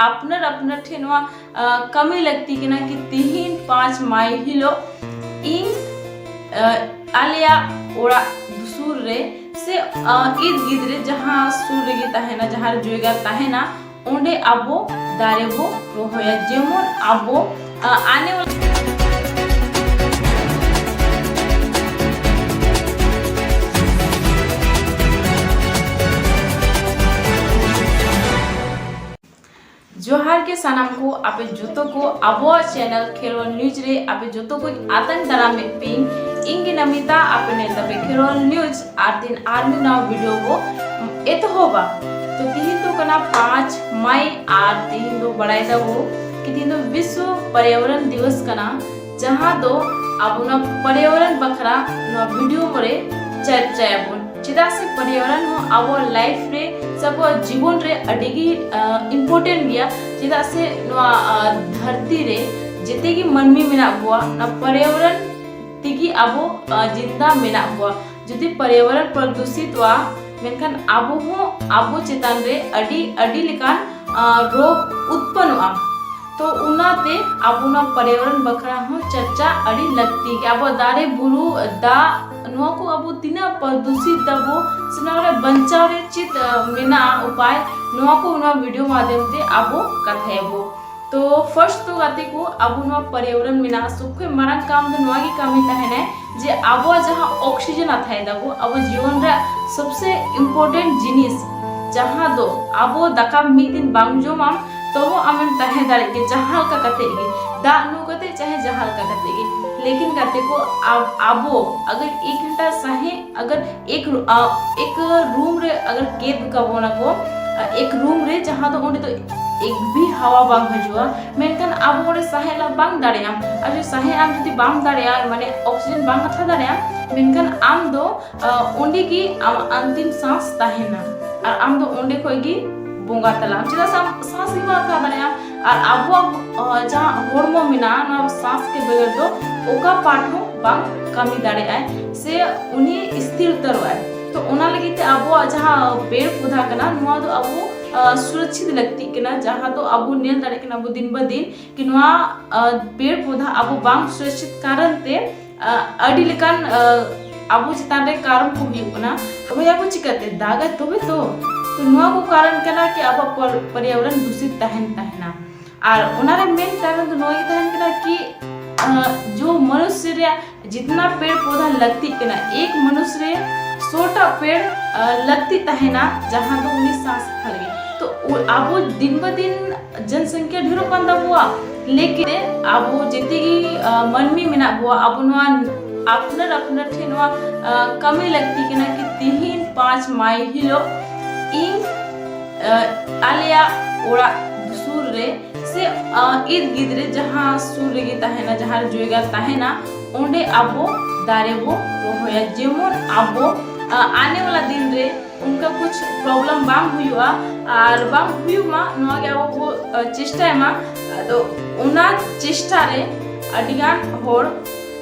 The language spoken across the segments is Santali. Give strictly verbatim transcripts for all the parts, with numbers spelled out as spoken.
ᱟᱯᱱᱟᱨ ᱟᱯᱱᱟᱨ ᱴᱷᱮᱱ ᱱᱚᱣᱟ ᱠᱟᱹᱢᱤ ᱞᱟᱹᱠᱛᱤ ᱠᱟᱱᱟ ᱠᱤ ᱛᱤᱦᱤᱧ ᱯᱟᱸᱪ ᱢᱟᱭ ᱦᱤᱞᱳᱜ ᱤᱧ ᱟᱞᱮᱭᱟᱜ ᱚᱲᱟᱜ ᱥᱩᱨ ᱨᱮ ᱥᱮ ᱤᱫ ᱜᱤᱫᱽᱨᱟᱹ ᱡᱟᱦᱟᱸ ᱥᱩᱨ ᱨᱮᱜᱮ ᱛᱟᱦᱮᱱᱟ, ᱡᱟᱦᱟᱸ ᱨᱮ ᱡᱟᱭᱜᱟ ᱛᱟᱦᱮᱱᱟ, ᱚᱸᱰᱮ ᱟᱵᱚ ᱫᱟᱨᱮ ᱵᱚ ᱨᱚᱦᱚᱭᱟ᱾ ᱡᱮᱢᱚᱱ ᱟᱵᱚ ᱟᱱᱮ ᱡᱚᱦᱟᱨ ᱜᱮ ᱥᱟᱱᱟᱢ ᱠᱚ, ᱟᱯᱮ ᱡᱚᱛᱚ ᱠᱚ ᱟᱵᱚᱣᱟᱜ ᱪᱮᱱᱮᱞ ᱠᱷᱮᱨᱣᱟᱞ ᱱᱤᱭᱩᱡᱽ ᱨᱮ ᱟᱯᱮ ᱡᱚᱛᱚ ᱠᱚᱧ ᱟᱛᱟᱝ ᱫᱟᱨᱟᱢᱮᱫ ᱯᱮᱭᱟᱹᱧ᱾ ᱤᱧ ᱜᱮ ᱱᱟᱢᱤᱛᱟ, ᱟᱯᱮ ᱱᱮᱞ ᱛᱟᱯᱮ ᱠᱷᱮᱨᱣᱟᱞ ᱱᱤᱭᱩᱡᱽ᱾ ᱟᱨ ᱫᱤᱱ ᱟᱨ ᱢᱤᱫ ᱱᱟᱣᱟ ᱵᱷᱤᱰᱤᱭᱳ ᱵᱚ ᱮᱛᱚᱦᱚᱵᱟ᱾ ᱛᱚ ᱛᱤᱦᱤᱧ ᱫᱚ ᱠᱟᱱᱟ ᱯᱟᱸᱪ ᱢᱟᱭ ᱟᱨ ᱛᱤᱦᱤᱧ ᱫᱚ ᱵᱟᱲᱟᱭ ᱫᱟᱵᱚ ᱠᱤ ᱛᱤᱦᱤᱧ ᱫᱚ ᱵᱤᱥᱥᱚ ᱯᱚᱨᱭᱟᱵᱚᱨᱚᱱ ᱫᱤᱵᱚᱥ ᱠᱟᱱᱟ, ᱡᱟᱦᱟᱸ ᱫᱚ ᱟᱵᱚ ᱱᱚᱣᱟ ᱯᱚᱨᱭᱟᱵᱚᱨᱚᱱ ᱵᱟᱠᱷᱨᱟ ᱱᱚᱣᱟ ᱵᱷᱤᱰᱤᱭᱳ ᱠᱚᱨᱮ ᱪᱟᱨᱪᱟᱭᱟᱵᱚᱱ᱾ ᱪᱮᱫᱟᱜ ᱥᱮ ᱯᱚᱨᱭᱟᱵᱚᱨᱚᱱ ᱦᱚᱸ ᱟᱵᱚᱣᱟᱜ ᱞᱟᱭᱤᱯᱷ ᱨᱮ ᱥᱮ ᱟᱵᱚᱣᱟᱜ ᱡᱤᱵᱚᱱ ᱨᱮ ᱟᱹᱰᱤ ᱜᱮ ᱤᱢᱯᱚᱨᱴᱮᱱᱴ ᱜᱮᱭᱟ᱾ ᱪᱮᱫᱟᱜ ᱥᱮ ᱱᱚᱣᱟ ᱫᱷᱟᱹᱨᱛᱤ ᱨᱮ ᱡᱮᱛᱮ ᱜᱮ ᱢᱟᱹᱱᱢᱤ ᱢᱮᱱᱟᱜ ᱠᱚᱣᱟ, ᱚᱱᱟ ᱯᱚᱨᱭᱟᱵᱚᱨᱚᱱ ᱛᱮᱜᱮ ᱟᱵᱚ ᱡᱤᱱᱫᱟ ᱢᱮᱱᱟᱜ ᱠᱚᱣᱟ᱾ ᱡᱩᱫᱤ ᱯᱚᱨᱭᱟᱵᱚᱨᱚᱱ ᱯᱨᱚᱫᱩᱥᱤᱛᱚᱜᱼᱟ, ᱢᱮᱱᱠᱷᱟᱱ ᱟᱵᱚ ᱦᱚᱸ ᱟᱵᱚ ᱪᱮᱛᱟᱱ ᱨᱮ ᱟᱹᱰᱤ ᱟᱹᱰᱤ ᱞᱮᱠᱟᱱ ᱨᱳᱜᱽ ᱩᱛᱯᱚᱱᱱᱚᱜᱼᱟ᱾ ᱛᱚ ᱚᱱᱟᱛᱮ ᱟᱵᱚ ᱱᱚᱣᱟ ᱯᱚᱨᱭᱟᱵᱚᱨᱚᱱ ᱵᱟᱠᱷᱨᱟ ᱦᱚᱸ ᱪᱟᱨᱪᱟ ᱟᱹᱰᱤ ᱞᱟᱹᱠᱛᱤ ᱜᱮ᱾ ᱟᱵᱚ ᱫᱟᱨᱮ ᱵᱩᱨᱩ, ᱫᱟᱜ, ᱱᱚᱣᱟ ᱠᱚ ᱟᱵᱚ ᱛᱤᱱᱟᱹᱜ ᱯᱨᱚᱫᱩᱥᱤᱛ ᱫᱟᱵᱚ ᱥᱮ ᱱᱚᱣᱟ ᱨᱮ ᱵᱟᱧᱪᱟᱣ ᱨᱮ ᱪᱮᱫ ᱢᱮᱱᱟᱜᱼᱟ ᱩᱯᱟᱭ, ᱱᱚᱣᱟ ᱠᱚ ᱱᱚᱣᱟ ᱵᱷᱤᱰᱤᱭᱳ ᱢᱟᱫᱷᱭᱚᱢ ᱛᱮ ᱟᱵᱚ ᱠᱟᱛᱷᱟᱭᱟᱵᱚ᱾ ᱛᱚ ᱯᱷᱟᱨᱥᱴ ᱫᱚ ᱜᱟᱛᱮ ᱠᱚ, ᱟᱵᱚ ᱱᱚᱣᱟ ᱯᱚᱨᱭᱟᱵᱚᱨᱚᱱ ᱢᱮᱱᱟᱜᱼᱟ, ᱥᱚᱵ ᱠᱷᱚᱱ ᱢᱟᱨᱟᱝ ᱠᱟᱢ ᱫᱚ ᱱᱚᱣᱟ ᱜᱮ ᱠᱟᱹᱢᱤ ᱛᱟᱦᱮᱱᱟᱭ ᱡᱮ ᱟᱵᱚᱣᱟᱜ ᱡᱟᱦᱟᱸ ᱚᱠᱥᱤᱡᱮᱱ ᱦᱟᱛᱟᱭ ᱫᱟᱵᱚ, ᱟᱵᱚ ᱡᱤᱭᱚᱱ ᱨᱮᱭᱟᱜ ᱥᱚᱵᱥᱮ ᱤᱢᱯᱚᱨᱴᱮᱱᱴ ᱡᱤᱱᱤᱥ, ᱡᱟᱦᱟᱸ ᱫᱚ ᱟᱵᱚ ᱫᱟᱠᱟ ᱢᱤᱫ ᱫᱤᱱ ᱵᱟᱝ ᱡᱚᱢᱟᱢ ᱛᱚᱵᱩ ᱟᱢᱮᱢ ᱛᱟᱦᱮᱸ ᱫᱟᱲᱮᱜ ᱜᱮ, ᱡᱟᱦᱟᱸ ᱞᱮᱠᱟ ᱠᱟᱛᱮ ᱜᱮ, ᱫᱟᱜ ᱧᱩ ᱠᱟᱛᱮ ᱪᱟᱦᱮ ᱡᱟᱦᱟᱸ ᱞᱮᱠᱟ ᱠᱟᱛᱮ ᱜᱮ᱾ ᱞᱮᱠᱤᱱ ᱜᱟᱛᱮ ᱠᱚ, ᱟᱵᱚ ᱟᱜᱟᱨ ᱮᱠ ᱜᱷᱚᱱᱴᱟ ᱥᱟᱦᱮ ᱟᱜᱟᱨ ᱮᱠ ᱨᱩᱢ ᱨᱮ ᱟᱜᱟᱨ ᱠᱮᱫ ᱠᱟᱵᱚᱱᱟ ᱠᱚ ᱮᱠ ᱨᱩᱢ ᱨᱮ, ᱡᱟᱦᱟᱸ ᱫᱚ ᱚᱸᱰᱮ ᱫᱚ ᱮᱠ ᱵᱤ ᱦᱟᱣᱟ ᱵᱟᱝ ᱦᱤᱡᱩᱜᱼᱟ, ᱢᱮᱱᱠᱷᱟᱱ ᱟᱵᱚ ᱚᱸᱰᱮ ᱥᱟᱦᱮᱫ ᱞᱟ ᱵᱟᱝ ᱫᱟᱲᱮᱭᱟᱜᱼᱟ᱾ ᱟᱨ ᱡᱩᱫᱤ ᱥᱟᱦᱮᱫ ᱟᱢ ᱡᱩᱫᱤ ᱵᱟᱢ ᱫᱟᱲᱮᱭᱟᱜᱼᱟ, ᱢᱟᱱᱮ ᱚᱠᱥᱤᱡᱮᱱ ᱵᱟᱝ ᱦᱟᱛᱟᱣ ᱫᱟᱲᱮᱭᱟᱜᱼᱟ, ᱢᱮᱱᱠᱷᱟᱱ ᱟᱢ ᱫᱚ ᱚᱸᱰᱮ ᱜᱮ ᱟᱢᱟᱜ ᱟᱱᱛᱤᱢ ᱥᱟᱸᱥ ᱛᱟᱦᱮᱱᱟ᱾ ᱟᱨ ᱟᱢ ᱫᱚ ᱚᱸᱰᱮ ᱠᱷᱚᱡ ᱜᱮ ᱵᱚᱸᱜᱟ ᱛᱟᱞᱟᱜ ᱟᱢ, ᱪᱮᱫᱟᱜ ᱥᱮ ᱟᱢ ᱥᱟᱸᱥ ᱜᱮ ᱵᱟᱢ ᱦᱟᱛᱟᱣ ᱫᱟᱲᱮᱭᱟᱜᱼᱟ᱾ ᱟᱨ ᱟᱵᱚᱣᱟᱜ ᱡᱟᱦᱟᱸ ᱦᱚᱲᱢᱚ ᱢᱮᱱᱟᱜᱼᱟ, ᱱᱚᱣᱟ ᱥᱟᱸᱥ ᱠᱮ ᱵᱮᱜᱚᱨ ᱫᱚ ᱚᱠᱟ ᱯᱟᱨᱴ ᱦᱚᱸ ᱵᱟᱝ ᱠᱟᱹᱢᱤ ᱫᱟᱲᱮᱭᱟᱜᱼᱟᱭ ᱥᱮ ᱩᱱᱤ ᱥᱛᱷᱤᱨ ᱩᱛᱟᱹᱨᱚᱜᱼᱟᱭ᱾ ᱛᱚ ᱚᱱᱟ ᱞᱟᱹᱜᱤᱫ ᱛᱮ ᱟᱵᱚᱣᱟᱜ ᱡᱟᱦᱟᱸ ᱯᱮᱲ ᱯᱚᱫᱷᱟ ᱠᱟᱱᱟ, ᱱᱚᱣᱟ ᱫᱚ ᱟᱵᱚ ᱥᱩᱨᱚᱠᱪᱷᱤᱛ ᱞᱟᱹᱠᱛᱤᱜ ᱠᱟᱱᱟ, ᱡᱟᱦᱟᱸ ᱫᱚ ᱟᱵᱚ ᱧᱮᱞ ᱫᱟᱲᱮᱭᱟᱜ ᱠᱟᱱᱟ ᱵᱚ ᱫᱤᱱ ᱵᱟ ᱫᱤᱱ ᱠᱤ ᱱᱚᱣᱟ ᱯᱮᱲ ᱯᱚᱫᱷᱟ ᱟᱵᱚ ᱵᱟᱝ ᱥᱩᱨᱚᱠᱪᱷᱤᱛ ᱠᱟᱨᱚᱱ ᱛᱮ ᱟᱹᱰᱤ ᱞᱮᱠᱟᱱ ᱟᱵᱚ ᱪᱮᱛᱟᱱ ᱨᱮ ᱠᱟᱨᱚᱱ ᱠᱚ ᱦᱩᱭᱩᱜ ᱠᱟᱱᱟ᱾ ᱛᱚᱵᱮ ᱟᱵᱚ ᱪᱤᱠᱟᱹᱛᱮ ᱫᱟᱜᱟᱭ? ᱛᱚᱵᱮ ᱛᱚ᱾ ᱛᱚ ᱱᱚᱣᱟ ᱠᱚ ᱠᱟᱨᱚᱱ ᱠᱟᱱᱟ ᱠᱤ ᱟᱵᱚᱣᱟᱜ ᱯᱚᱨᱭᱟᱵᱚᱨᱚᱱ ᱫᱩᱥᱤᱛ ᱛᱟᱦᱮᱱ ᱛᱟᱦᱮᱱᱟ᱾ ᱟᱨ ᱚᱱᱟ ᱨᱮ ᱢᱮᱱ ᱠᱟᱨᱚᱱ ᱫᱚ ᱱᱚᱣᱟ ᱜᱮ ᱛᱟᱦᱮᱱ ᱠᱟᱱᱟ ᱠᱤ ᱡᱚ ᱢᱚᱱᱩᱥᱭᱚ ᱨᱮᱭᱟᱜ ᱡᱤᱛᱱᱟ ᱯᱮᱲ ᱯᱚᱫᱷᱟ ᱞᱟᱹᱠᱛᱤᱜ ᱠᱟᱱᱟ, ᱮᱠ ᱢᱚᱱᱩᱥᱭᱚ ᱨᱮ ᱥᱚᱴᱟ ᱯᱮᱲ ᱞᱟᱹᱠᱛᱤ ᱛᱟᱦᱮᱱᱟ, ᱡᱟᱦᱟᱸ ᱫᱚ ᱩᱱᱤ ᱥᱟᱥ ᱠᱷᱟᱞ ᱜᱮ᱾ ᱛᱚ ᱟᱵᱚ ᱫᱤᱱ ᱵᱟ ᱫᱤᱱ ᱡᱚᱱᱥᱚᱝᱠᱷᱭᱟ ᱰᱷᱮᱨᱚᱜ ᱠᱟᱱ ᱛᱟᱵᱚᱣᱟ, ᱞᱮᱠᱤᱱ ᱟᱵᱚ ᱡᱮᱛᱮ ᱜᱮ ᱢᱟᱹᱱᱢᱤ ᱢᱮᱱᱟᱜ ᱵᱚᱣᱟ, ᱟᱵᱚ ᱱᱚᱣᱟ ᱟᱯᱱᱟᱨ ᱟᱯᱱᱟᱨ ᱴᱷᱮᱱ ᱱᱚᱣᱟ ᱠᱟᱹᱢᱤ ᱞᱟᱹᱠᱛᱤ ᱠᱟᱱᱟ ᱠᱤ ᱛᱤᱦᱤᱧ ᱯᱟᱸᱪ ᱢᱟᱭ ᱦᱤᱞᱳᱜ ᱤᱧ ᱟᱞᱮᱭᱟᱜ ᱚᱲᱟᱜ ᱥᱩᱨ ᱨᱮ ᱥᱮ ᱤᱫ ᱜᱤᱫᱽᱨᱟᱹ ᱡᱟᱦᱟᱸ ᱥᱩᱨ ᱨᱮᱜᱮ ᱛᱟᱦᱮᱱᱟ, ᱡᱟᱦᱟᱸ ᱡᱟᱭᱜᱟ ᱛᱟᱦᱮᱱᱟ, ᱚᱸᱰᱮ ᱟᱵᱚ ᱫᱟᱨᱮ ᱵᱚ ᱨᱚᱦᱚᱭᱟ, ᱡᱮᱢᱚᱱ ᱟᱵᱚ ᱟᱱᱮ ᱣᱟᱞᱟ ᱫᱤᱱ ᱨᱮ ᱚᱱᱠᱟ ᱠᱩᱪ ᱯᱨᱚᱵᱞᱮᱢ ᱵᱟᱝ ᱦᱩᱭᱩᱜᱼᱟ ᱟᱨ ᱵᱟᱝ ᱦᱩᱭᱩᱜ ᱢᱟ, ᱱᱚᱣᱟ ᱜᱮ ᱟᱵᱚ ᱵᱚ ᱪᱮᱥᱴᱟᱭ ᱢᱟ᱾ ᱟᱫᱚ ᱚᱱᱟ ᱪᱮᱥᱴᱟ ᱨᱮ ᱟᱹᱰᱤᱜᱟᱱ ᱦᱚᱲ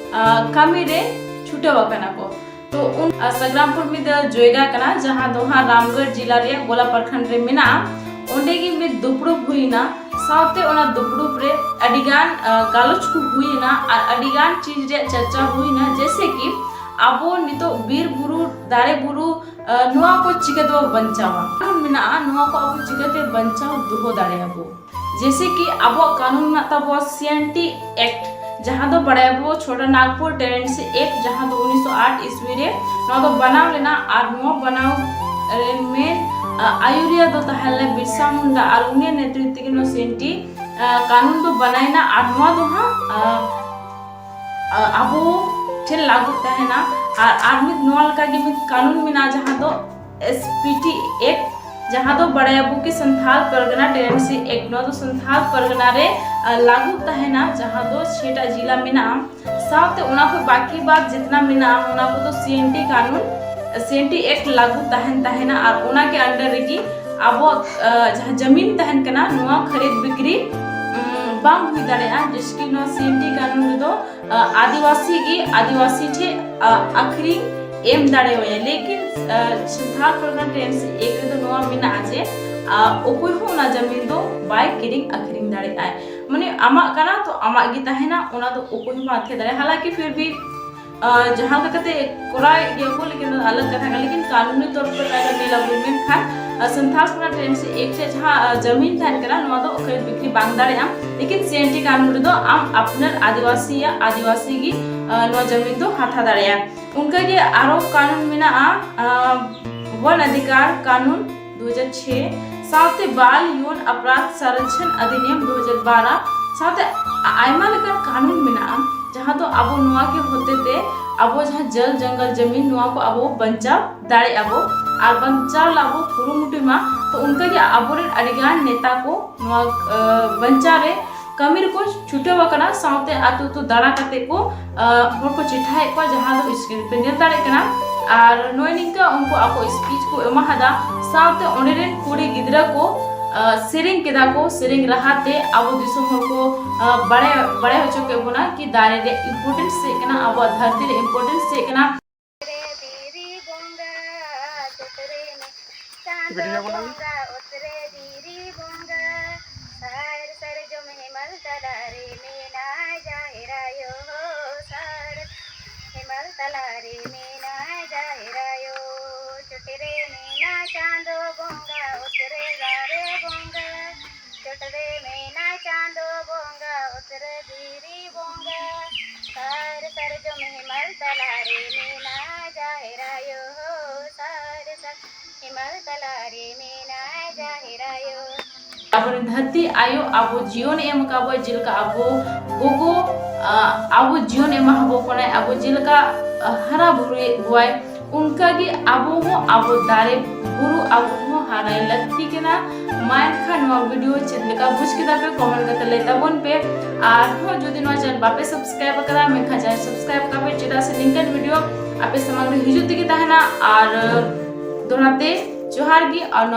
ᱠᱟᱹᱢᱤ ᱨᱮ ᱪᱷᱩᱴᱟᱹᱣ ᱟᱠᱟᱱᱟ ᱠᱚ᱾ ᱛᱚ ᱩᱱ ᱥᱟᱜᱨᱟᱢᱯᱩᱨ ᱢᱤᱫ ᱡᱟᱭᱜᱟ ᱠᱟᱱᱟ, ᱡᱟᱦᱟᱸ ᱫᱚ ᱦᱟᱸᱜ ᱨᱟᱢᱜᱚᱲ ᱡᱮᱞᱟ ᱨᱮᱭᱟᱜ ᱜᱳᱞᱟ ᱯᱨᱚᱠᱷᱚᱸᱰ ᱨᱮ ᱢᱮᱱᱟᱜᱼᱟ᱾ ᱚᱸᱰᱮ ᱜᱮ ᱢᱤᱫ ᱫᱩᱯᱲᱩᱵ ᱦᱩᱭᱱᱟ᱾ ᱥᱟᱶᱛᱮ ᱚᱱᱟ ᱫᱩᱯᱲᱩᱵ ᱨᱮ ᱟᱹᱰᱤᱜᱟᱱ ᱜᱟᱞᱚᱪ ᱠᱚ ᱦᱩᱭᱱᱟ ᱟᱨ ᱟᱹᱰᱤᱜᱟᱱ ᱪᱤᱡᱽ ᱨᱮᱭᱟᱜ ᱪᱟᱨᱪᱟ ᱦᱩᱭᱱᱟ, ᱡᱮᱭᱥᱮ ᱠᱤ ᱟᱵᱚ ᱱᱤᱛᱚᱜ ᱵᱤᱨ ᱵᱩᱨᱩ, ᱫᱟᱨᱮ ᱵᱩᱨᱩ ᱱᱚᱣᱟ ᱠᱚ ᱪᱤᱠᱟᱹ ᱛᱮᱵᱚ ᱵᱟᱧᱪᱟᱣᱟ? ᱠᱟᱹᱱᱩᱱ ᱢᱮᱱᱟᱜᱼᱟ, ᱱᱚᱣᱟ ᱠᱚ ᱟᱵᱚ ᱪᱤᱠᱟᱹᱛᱮ ᱵᱟᱧᱪᱟᱣ ᱫᱚᱦᱚ ᱫᱟᱲᱮᱭᱟᱜᱼᱟ ᱵᱚ? ᱡᱮᱭᱥᱮ ᱠᱤ ᱟᱵᱚᱣᱟᱜ ᱠᱟᱹᱱᱩᱱ ᱢᱮᱱᱟᱜ ᱛᱟᱵᱚᱣᱟ ᱥᱤ ᱮᱱ ᱴᱤ ᱮᱠᱴ, ᱡᱟᱦᱟᱸ ᱫᱚ ᱵᱟᱲᱟᱭᱟᱵᱚ ᱪᱷᱳᱴᱟ ᱱᱟᱜᱽᱯᱩᱨ ᱴᱮᱱᱮᱱᱥᱤ ᱮᱠᱴ, ᱡᱟᱦᱟᱸ ᱫᱚ ᱩᱱᱤᱥᱥᱚ ᱟᱴ ᱤᱥᱣᱤ ᱨᱮ ᱱᱚᱣᱟ ᱫᱚ ᱵᱮᱱᱟᱣ ᱞᱮᱱᱟ᱾ ᱟᱨ ᱱᱚᱣᱟ ᱵᱮᱱᱟᱣ ᱨᱮ ᱢᱮᱱ ᱟᱹᱭᱩᱨᱤᱭᱟᱹ ᱫᱚ ᱛᱟᱦᱮᱸ ᱞᱮᱱᱟ ᱵᱤᱨᱥᱟ ᱢᱩᱱᱰᱟ, ᱟᱨ ᱩᱱᱤᱭᱟᱜ ᱱᱮᱛᱨᱤᱛᱵ ᱛᱮᱜᱮ ᱱᱚᱣᱟ ᱥᱤ ᱮᱱ ᱴᱤ ᱠᱟᱹᱱᱩᱱ ᱫᱚ ᱵᱮᱱᱟᱣ ᱮᱱᱟ᱾ ᱟᱨ ᱱᱚᱣᱟ ᱫᱚ ᱦᱟᱸᱜ ᱟᱵᱚ ᱴᱷᱮᱱ ᱞᱟᱹᱜᱩ ᱛᱟᱦᱮᱱᱟ᱾ ᱟᱨ ᱟᱨ ᱢᱤᱫ ᱱᱚᱣᱟ ᱞᱮᱠᱟᱜᱮ ᱢᱤᱫ ᱠᱟᱹᱱᱩᱱ ᱢᱮᱱᱟᱜᱼᱟ, ᱡᱟᱦᱟᱸ ᱫᱚ ᱮᱥ ᱯᱤ ᱴᱤ ᱮᱠᱴ, ᱡᱟᱦᱟᱸ ᱫᱚ ᱵᱟᱲᱟᱭᱟᱵᱚ ᱠᱤ ᱥᱟᱱᱛᱷᱟᱞ ᱯᱟᱨᱜᱟᱱᱟ ᱴᱮᱱᱮᱱᱥᱤ ᱮᱠᱴ, ᱱᱚᱣᱟ ᱫᱚ ᱥᱟᱱᱛᱷᱟᱞ ᱯᱟᱨᱜᱟᱱᱟ ᱨᱮ ᱞᱟᱹᱜᱩ ᱛᱟᱦᱮᱱᱟ, ᱡᱟᱦᱟᱸ ᱫᱚ ᱪᱷᱮᱴᱟ ᱡᱤᱞᱟ ᱢᱮᱱᱟᱜᱼᱟ᱾ ᱥᱟᱶᱛᱮ ᱚᱱᱟ ᱠᱷᱚᱱ ᱵᱟᱹᱠᱤ ᱵᱟᱫ ᱡᱤᱛᱱᱟ ᱢᱮᱱᱟᱜᱼᱟ, ᱚᱱᱟ ᱠᱚᱫᱚ ᱥᱤ ᱮᱱ ᱴᱤ ᱠᱟᱹᱱᱩᱱ, ᱥᱤ ᱮᱱ ᱴᱤ ᱮᱠᱴ ᱞᱟᱹᱜᱩ ᱛᱟᱦᱮᱱ ᱛᱟᱦᱮᱱᱟ᱾ ᱟᱨ ᱚᱱᱟ ᱜᱮ ᱟᱱᱰᱟᱨ ᱨᱮᱜᱮ ᱟᱵᱚᱣᱟᱜ ᱡᱟᱦᱟᱸ ᱡᱟᱢᱤᱱ ᱛᱟᱦᱮᱱ ᱠᱟᱱᱟ, ᱱᱚᱣᱟ ᱠᱷᱟᱨᱤᱫ ᱵᱤᱠᱨᱤ ᱵᱟᱝ ᱦᱩᱭ ᱫᱟᱲᱮᱭᱟᱜᱼᱟ᱾ ᱡᱮᱭᱥᱮ ᱠᱤ ᱱᱚᱣᱟ ᱥᱤ ᱮᱱ ᱴᱤ ᱠᱟᱹᱱᱩᱱ ᱨᱮᱫᱚ ᱟᱹᱫᱤᱵᱟᱹᱥᱤ ᱜᱮ ᱟᱹᱫᱤᱵᱟᱹᱥᱤ ᱴᱷᱮᱱ ᱟᱹᱠᱷᱨᱤᱧ ᱮᱢ ᱫᱟᱲᱮᱣᱟᱭᱟ, ᱞᱮᱠᱤᱱ ᱥᱟᱱᱛᱷᱟᱞ ᱯᱟᱨᱜᱟᱱᱟ ᱴᱮᱱᱮᱱᱥᱤ ᱮᱠᱴ ᱨᱮᱫᱚ ᱱᱚᱣᱟ ᱢᱮᱱᱟᱜᱼᱟ ᱡᱮ ᱟᱨ ᱚᱠᱚᱭ ᱦᱚᱸ ᱚᱱᱟ ᱡᱟᱢᱤᱱ ᱫᱚ ᱵᱟᱭ ᱠᱤᱨᱤᱧ ᱟᱹᱠᱷᱨᱤᱧ ᱫᱟᱲᱮᱭᱟᱜᱼᱟᱭ᱾ ᱢᱟᱱᱮ ᱟᱢᱟᱜ ᱠᱟᱱᱟ ᱛᱚ ᱟᱢᱟᱜ ᱜᱮ ᱛᱟᱦᱮᱱᱟ, ᱚᱱᱟ ᱫᱚ ᱚᱠᱚᱭ ᱦᱚᱸ ᱵᱟᱝ ᱟᱹᱛᱷᱤᱭᱟᱹ ᱫᱟᱲᱮᱭᱟᱜᱼᱟ᱾ ᱦᱟᱞᱟᱝᱠᱤ ᱯᱷᱤᱨ ᱵᱷᱤ ᱟᱨ ᱡᱟᱦᱟᱸ ᱞᱮᱠᱟ ᱠᱟᱛᱮ ᱠᱚᱨᱟᱣᱮᱫ ᱜᱮᱭᱟ ᱠᱚ, ᱞᱮᱠᱤᱱ ᱚᱱᱟ ᱟᱞᱟᱜᱽ ᱠᱟᱛᱷᱟ ᱠᱟᱱᱟ᱾ ᱞᱮᱠᱤᱱ ᱠᱟᱹᱱᱩᱱᱤ ᱛᱚᱨ ᱯᱮ ᱟᱜᱟᱨ ᱧᱮᱞ ᱟᱵᱚᱱ ᱢᱮᱱᱠᱷᱟᱱ ᱥᱟᱱᱛᱷᱟᱞ ᱥᱚᱨᱟᱡᱽ ᱮᱢ ᱥᱤ ᱮᱠᱴ ᱨᱮ ᱡᱟᱦᱟᱸ ᱡᱟᱢᱤᱱ ᱛᱟᱦᱮᱱ ᱠᱟᱱᱟ, ᱱᱚᱣᱟ ᱫᱚ ᱠᱷᱟᱹᱨᱤᱫ ᱵᱤᱠᱨᱤ ᱵᱟᱝ ᱫᱟᱲᱮᱭᱟᱜᱼᱟ᱾ ᱞᱮᱠᱤᱱ ᱥᱤ ᱮᱱ ᱴᱤ ᱠᱟᱹᱱᱩᱱ ᱨᱮᱫᱚ ᱟᱢ ᱟᱯᱱᱟᱨ ᱟᱹᱫᱤᱵᱟᱹᱥᱤᱭᱟᱜ ᱟᱹᱫᱤᱵᱟᱹᱥᱤ ᱜᱮ ᱱᱚᱣᱟ ᱡᱟᱢᱤᱱ ᱫᱚ ᱦᱟᱛᱟᱣ ᱫᱟᱲᱮᱭᱟᱜᱼᱟ᱾ ᱚᱱᱠᱟᱜᱮ ᱟᱨᱚ ᱠᱟᱹᱱᱩᱱ ᱢᱮᱱᱟᱜᱼᱟ, ᱵᱚᱱ ᱚᱫᱷᱤᱠᱟᱨ ᱠᱟᱹᱱᱩᱱ ᱫᱩ ᱦᱟᱡᱟᱨ ᱪᱷᱚᱭ, ᱥᱟᱶᱛᱮ ᱵᱟᱞ ᱭᱚᱣᱱ ᱚᱯᱨᱟᱫᱷ ᱥᱚᱝᱨᱚᱠᱷᱚᱱ ᱚᱫᱷᱤᱱᱤᱭᱚᱢ ᱫᱩ ᱦᱟᱡᱟᱨ ᱵᱟᱨᱚ, ᱥᱟᱶᱛᱮ ᱟᱭᱢᱟ ᱞᱮᱠᱟᱱ ᱠᱟᱹᱱᱩᱱ ᱢᱮᱱᱟᱜᱼᱟ, ᱡᱟᱦᱟᱸ ᱫᱚ ᱟᱵᱚ ᱱᱚᱣᱟ ᱜᱮ ᱦᱚᱛᱮᱛᱮ ᱟᱵᱚ ᱡᱟᱦᱟᱸ ᱡᱚᱞ ᱡᱚᱝᱜᱚᱞ ᱡᱟᱢᱤᱱ ᱱᱚᱣᱟ ᱠᱚ ᱟᱵᱚ ᱵᱟᱧᱪᱟᱣ ᱫᱟᱲᱮᱭᱟᱜ ᱟᱵᱚ ᱟᱨ ᱵᱟᱧᱪᱟᱣ ᱞᱟᱹᱜᱤᱫ ᱵᱚ ᱠᱩᱨᱩᱢᱩᱴᱩᱭ ᱢᱟ᱾ ᱛᱚ ᱚᱱᱠᱟᱜᱮ ᱟᱵᱚᱨᱮᱱ ᱟᱹᱰᱤᱜᱟᱱ ᱱᱮᱛᱟ ᱠᱚ ᱱᱚᱣᱟ ᱵᱟᱧᱪᱟᱣ ᱨᱮ ᱠᱟᱹᱢᱤ ᱨᱮᱠᱚ ᱪᱷᱩᱴᱟᱹᱣ ᱟᱠᱟᱱᱟ, ᱥᱟᱶᱛᱮ ᱟᱹᱛᱩ ᱟᱹᱛᱩ ᱫᱟᱬᱟ ᱠᱟᱛᱮ ᱠᱚ ᱦᱚᱲ ᱠᱚ ᱪᱮᱴᱷᱟᱭᱮᱫ ᱠᱚᱣᱟ, ᱡᱟᱦᱟᱸ ᱫᱚ ᱥᱠᱨᱤᱱ ᱯᱮ ᱧᱮᱞ ᱫᱟᱲᱮᱭᱟᱜ ᱠᱟᱱᱟ᱾ ᱟᱨ ᱱᱚᱜᱼᱚᱭ ᱱᱤᱝᱠᱟ ᱩᱱᱠᱩ ᱟᱠᱚ ᱥᱯᱤᱪ ᱠᱚ ᱮᱢᱟ ᱦᱟᱫᱟ, ᱥᱟᱶᱛᱮ ᱚᱸᱰᱮ ᱨᱮᱱ ᱠᱩᱲᱤ ᱜᱤᱫᱽᱨᱟᱹ ᱠᱚ ᱥᱮᱨᱮᱧ ᱠᱮᱫᱟ ᱠᱚ, ᱥᱮᱨᱮᱧ ᱨᱟᱦᱟ ᱛᱮ ᱟᱵᱚ ᱫᱤᱥᱚᱢ ᱦᱚᱲ ᱠᱚ ᱵᱟᱲᱟᱭ ᱵᱟᱲᱟᱭ ᱦᱚᱪᱚ ᱠᱮᱫ ᱵᱚᱱᱟ ᱠᱤ ᱫᱟᱨᱮ ᱨᱮ ᱤᱢᱯᱚᱨᱴᱮᱱᱥ ᱪᱮᱫ ᱠᱟᱱᱟ, ᱟᱵᱚᱣᱟᱜ ᱫᱷᱟᱹᱨᱛᱤ ᱨᱮ ᱤᱢᱯᱚᱨᱴᱮᱱᱥ ᱪᱮᱫ ᱠᱟᱱᱟ᱾ ᱫᱷᱤᱨᱤ ᱵᱚᱸᱜᱟ ᱪᱚᱴ ᱨᱮ ᱢᱮ ᱪᱟᱸᱫᱚ ᱵᱚᱸᱜᱟ ᱚᱛ ᱨᱮ ᱫᱷᱤᱨᱤ ᱵᱚᱸᱜᱟ ᱥᱟᱨ ᱥᱟᱨᱡᱚᱢ ᱦᱮᱢᱟᱞ ᱛᱟᱞᱟ ᱨᱮ ᱢᱮᱱᱟᱭ ᱡᱟᱦᱮᱨ ᱟᱭᱳ ᱥᱟᱨ ᱦᱮᱢᱟᱞ ᱛᱟᱞᱟ ᱨᱮ ᱢᱮᱱᱟᱭ ᱡᱟᱦᱮᱨ ᱟᱭᱳ ᱪᱚᱴ ᱨᱮ ᱢᱮᱱᱟᱭ ᱪᱟᱸᱫᱚ ᱵᱚᱸᱜᱟ ᱚᱛ ᱨᱮ ᱫᱟᱨᱮ ᱵᱚᱸᱜᱟ ᱪᱚᱴ ᱨᱮ ᱢᱮᱱᱟᱭ ᱪᱟᱸᱫᱚ ᱵᱚᱸᱜᱟ ᱚᱛ ᱨᱮ ᱫᱷᱤᱨᱤ ᱵᱚᱸᱜᱟ ᱥᱟᱨ ᱥᱟᱨᱡᱚᱢ ᱦᱮᱢᱟᱞ ᱛᱟᱞᱟ ᱨᱮ ᱢᱮᱱᱟᱭ ᱡᱟᱦᱮᱨ ᱟᱭᱳ ᱥᱟᱨ ᱥᱟᱨ ᱦᱮᱢᱟᱞ ᱛᱟᱞᱟ ᱨᱮ ᱢᱮᱱᱟᱭ ᱡᱟᱦᱮᱨ ᱟᱭᱳ᱾ ᱟᱵᱚᱨᱮᱱ ᱫᱷᱟᱹᱨᱛᱤ ᱟᱭᱳ ᱟᱵᱚ ᱡᱤᱭᱚᱱ ᱮ ᱮᱢ ᱟᱠᱟᱫ ᱵᱚᱱᱟ, ᱡᱮᱞᱮᱠᱟ ᱟᱵᱚ ᱜᱚᱜᱚ ᱟᱵᱚ ᱡᱤᱭᱚᱱ ᱮᱢᱟ ᱟᱵᱚ ᱠᱟᱱᱟᱭ, ᱟᱵᱚ ᱡᱮᱞᱮᱠᱟ ᱦᱟᱨᱟ ᱵᱩᱨᱩᱭᱮᱫ ᱵᱚᱣᱟᱭ, ᱚᱱᱠᱟᱜᱮ ᱟᱵᱚ ᱦᱚᱸ ᱟᱵᱚ ᱫᱟᱨᱮ ᱵᱩᱨᱩ ᱟᱵᱚ ᱦᱚᱸ ᱦᱟᱨᱟᱭ ᱞᱟᱹᱠᱛᱤ ᱠᱟᱱᱟ᱾ ᱢᱟ ᱮᱱᱠᱷᱟᱱ ᱱᱚᱣᱟ ᱵᱷᱤᱰᱤᱭᱳ ᱪᱮᱫ ᱞᱮᱠᱟ ᱵᱩᱡᱽ ᱠᱮᱫᱟ ᱯᱮ, ᱠᱚᱢᱮᱱᱴ ᱠᱟᱛᱮ ᱞᱟᱹᱭ ᱛᱟᱵᱚᱱ ᱯᱮ᱾ ᱟᱨᱦᱚᱸ ᱡᱩᱫᱤ ᱱᱚᱣᱟ ᱪᱮᱱᱮᱞ ᱵᱟᱯᱮ ᱥᱟᱵᱥᱠᱨᱟᱭᱤᱵ ᱟᱠᱟᱫᱟ, ᱢᱮᱱᱠᱷᱟᱱ ᱪᱮᱱᱮᱞ ᱥᱟᱵᱥᱠᱨᱟᱭᱤᱵ ᱠᱟᱜ ᱯᱮ, ᱪᱮᱫᱟᱜ ᱥᱮ ᱱᱤᱝᱠᱟᱹᱱ ᱵᱷᱤᱰᱤᱭᱳ ᱟᱯᱮ ᱥᱟᱢᱟᱝ ᱨᱮ ᱦᱤᱡᱩᱜ ᱛᱮᱜᱮ ᱛᱟᱦᱮᱱᱟ᱾ ᱟᱨ ᱫᱚᱦᱲᱟ ᱛᱮ ᱡᱚᱦᱟᱨ ᱜᱮ᱾ ᱟᱨ ᱱᱚᱣᱟ